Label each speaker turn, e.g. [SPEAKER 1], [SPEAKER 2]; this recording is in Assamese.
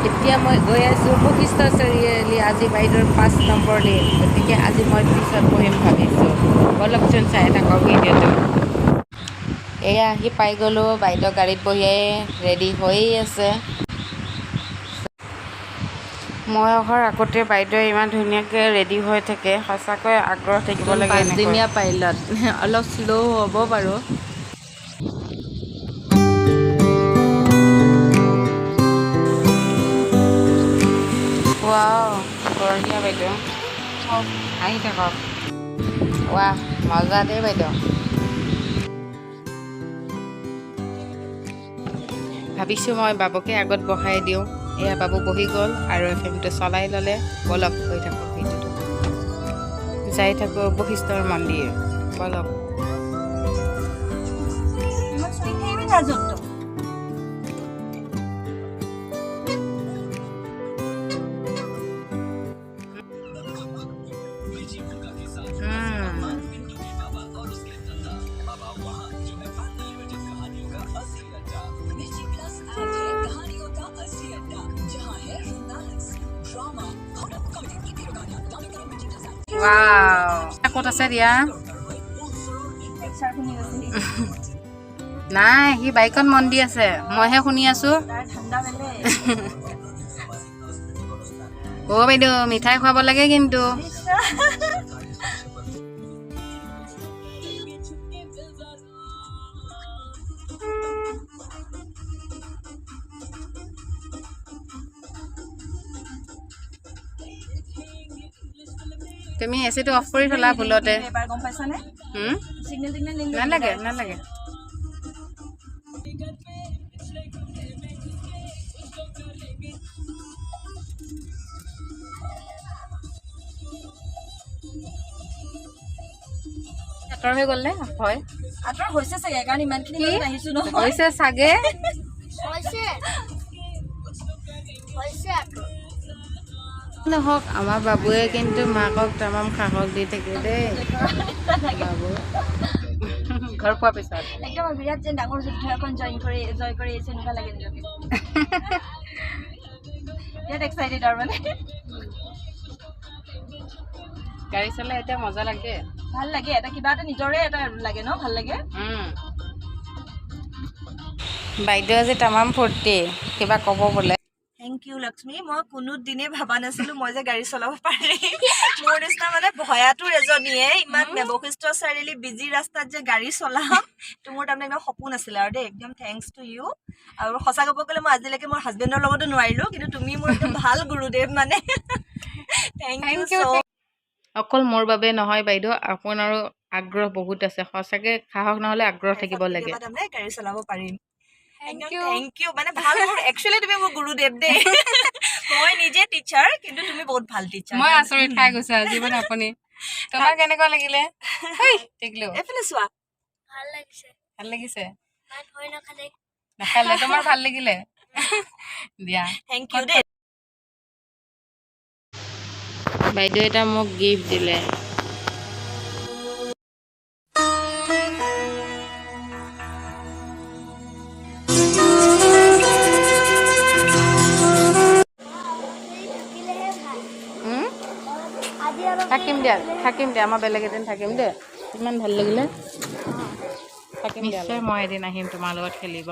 [SPEAKER 1] এতিয়া মই গৈ আছোঁ বশিষ্ঠ চাৰিআলি। আজি বাইদেউৰ 5 নম্বৰ দিন, গতিকে আজি মই পিছত বহিম ভাবিছোঁ। ব'লকচোন, চাই থাকক ভিডিঅ'টো। এয়া আহি পাই গ'লোঁ। বাইদেউ গাড়ীত বহিয়ে ৰেডি হৈয়ে আছে। মই অহাৰ আগতে বাইদেৱে ইমান ধুনীয়াকৈ ৰেডি হৈ থাকে। সঁচাকৈ আগ্ৰহ থাকিব লাগে এনেকৈ।
[SPEAKER 2] পাঁচদিনীয়া পাইলট, অলপ শ্ল' হ'ব বাৰু।
[SPEAKER 1] ৱাও, বঢ়িয়া বাইদেউ, আহি থাকক। ৱাহ, মজা দেই বাইদেউ। ভাবিছোঁ মই বাবুকে আগত বহাই দিওঁ। এয়া বাবু বহি গ'ল আৰু এফএমটো চলাই ল'লে। ব'লক, গৈ থাকক ভিডিঅ'টো। যাই থাকোঁ বশিষ্ঠৰ মন্দিৰ, ব'লক।
[SPEAKER 3] ইমান চুই থাকিবি ৰাজত্ব।
[SPEAKER 1] ৱাও, ক'ত আছে দিয়া?
[SPEAKER 3] লেকচাৰ শুনি গৈছে।
[SPEAKER 1] নাই, সি বাইকত মন দি আছে, মইহে শুনি আছো।
[SPEAKER 3] তাৰ ঠাণ্ডা বেলেগ।
[SPEAKER 1] অ' বাইদেউ, মিঠাই খুৱাব লাগে কিন্তু। তুমি এচিটো অফ কৰি থলা ভুলতে।
[SPEAKER 3] এবাৰ গম পাইছানে?
[SPEAKER 1] হুম?
[SPEAKER 3] চিগনেল টিগনেল নিদিলে।
[SPEAKER 1] নালাগে, নালাগে। আঁতৰ হৈ গ'ল নে হয়?
[SPEAKER 3] আঁতৰ হৈছে চাগে, কাৰণ ইমানখিনি
[SPEAKER 1] কি?
[SPEAKER 3] মাজত আহিছো নহয়।
[SPEAKER 1] হৈছে চাগে।
[SPEAKER 4] হৈছে, হৈছে আকৌ।
[SPEAKER 1] নহওক, আমাৰ বাবুৱে কিন্তু মাকক তামাম সাহস দি থাকে দেই। বাবু ঘৰ পোৱাৰ পিছত
[SPEAKER 3] একদম বিৰাট যেন ডাঙৰ যুদ্ধ এখন জইন কৰি জয় কৰি আহিছে, এনেকুৱা লাগে নিজকে। বিৰাট এক্সাইটেড আৰু মানে।
[SPEAKER 1] গাড়ী চলাই এতিয়া মজা লাগে।
[SPEAKER 3] ভাল লাগে, এটা কিবা এটা নিজৰে এটা লাগে ন, ভাল লাগে।
[SPEAKER 1] বাইদেউ আজি তামাম ফূৰ্তি, কিবা ক'ব বোলে।
[SPEAKER 3] Thank U Lakshmi. মই কোনো দিনেই ভবা নাছিলো মই যে গাড়ী চলাব পাৰিম। মোৰ নিচিনা মানে ভয়াতুৰ এজনীয়ে ইমান বশিষ্ঠ চাৰিআলি বিজি ৰাস্তাত যে গাড়ী চলাম, তো মোৰ তাৰমানে একদম সপোন আছিলে আৰু দেই। একদম thanks to you. আৰু সঁচা ক'ব গ'লে মই আজিলৈকে মোৰ হাজবেণ্ডৰ লগতো নোৱাৰিলো, কিন্তু তুমি মোৰ একদম ভাল গুৰুদেৱ মানে। Thank U.
[SPEAKER 1] Thank you.
[SPEAKER 3] চ'
[SPEAKER 1] অকল মোৰ বাবে নহয় বাইদেউ, আপোনাৰো আগ্ৰহ বহুত আছে। সঁচাকে সাহস নহ'লে আগ্ৰহ থাকিব লাগে।
[SPEAKER 3] তাৰমানে গাড়ী চলাব পাৰিম।
[SPEAKER 1] Thank
[SPEAKER 3] একদম
[SPEAKER 1] you.
[SPEAKER 3] Thank U. মানে ভাল, মোৰ একচুৱেলি তুমি মোৰ গুৰুদেৱ দেই। মই নিজে টিচাৰ, কিন্তু তুমি বহুত ভাল টিচাৰ।
[SPEAKER 1] মই আচৰিত খাই গৈছো আজি মানে। আপুনি, তোমাৰ কেনেকুৱা লাগিলে? হেই, টিকলু।
[SPEAKER 3] এইফালে চোৱা।
[SPEAKER 4] ভাল লাগিছে।
[SPEAKER 1] ভাল লাগিছে।
[SPEAKER 4] মায়ে ভয় নাখালে।
[SPEAKER 1] নাখালে। তোমাৰ ভাল লাগিলে দিয়া।
[SPEAKER 3] Thank U দেই।
[SPEAKER 1] বাইদেউ এটা মোক গিফ্ট দিলে।
[SPEAKER 4] থাকিলেহে ভাল।
[SPEAKER 1] হুম?
[SPEAKER 4] আজি অলপ
[SPEAKER 1] থাকিম দিয়া, থাকিম দিয়া। আমাৰ বেলেগ এদিন থাকিম দেই। ইমান ভাল লাগিলে, থাকিম। নিশ্চয় মই এদিন আহিম তোমাৰ লগত খেলিব।